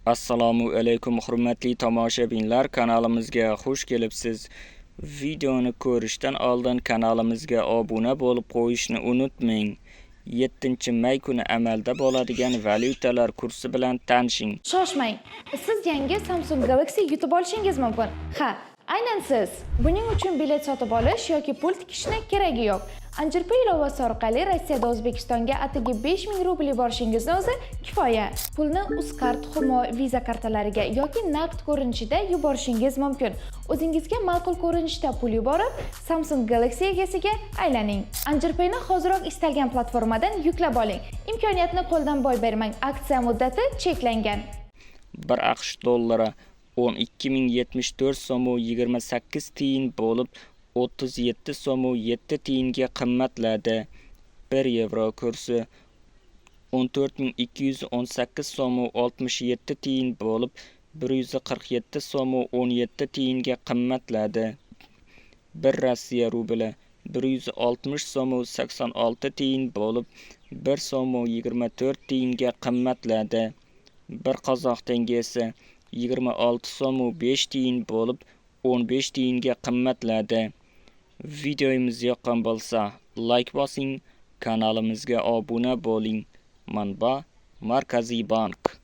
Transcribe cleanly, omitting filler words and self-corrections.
Assalomu alaykum, hurmatli tomoshabinlar, kanalimizga xush kelibsiz. Videoni ko'rishdan oldin kanalimizga obuna bo'lib qo'yishni unutmang. 7-may kuni amalda bo'ladigan valyutalar kursi bilan tanishing. Shoshmang. Siz yangi Samsung Galaxy yutib olishingiz mumkin. Ha, aynan siz. Buning uchun bilet sotib olish yoki pul tikishni keragi yo'q. Anjirpay ilovasi orqali Rossiyada O'zbekistonga atigi 5000 rubl yuborishingizni o'zi kifoya. Pulni Uzcard, Humo, Visa kartalariga yoki naqd ko'rinishida yuborishingiz mumkin. O'zingizga ma'qul ko'rinishda pul yuborib, Samsung Galaxy egasiga aylaning. Anjirpayni hoziroq istalgan platformadan yuklab oling. Imkoniyatni qo'ldan boy bermang. Aksiya muddati cheklangan. 1 AQSh dollari 12 074 so'm 28 tiyin bo'lib, 37 so'm 7 tiyinga qimmatladi. 1 yevro kursi 14 218 so'm 67 tiyin bo'lib, 147 so'm 17 tiyinga qimmatladi. 1 Rossiya rubli 160 so'm 86 tiyin bo'lib, 1 so'm 24 tiyinga qimmatladi. 1 qozoq tengesi 26 so'm 5 tiyin bo'lib, 15 tiyinga qimmatladi. Videomiz yoqqan bo'lsa, layk bosing, kanalimizga obuna bo'ling. Manba: Markaziy bank.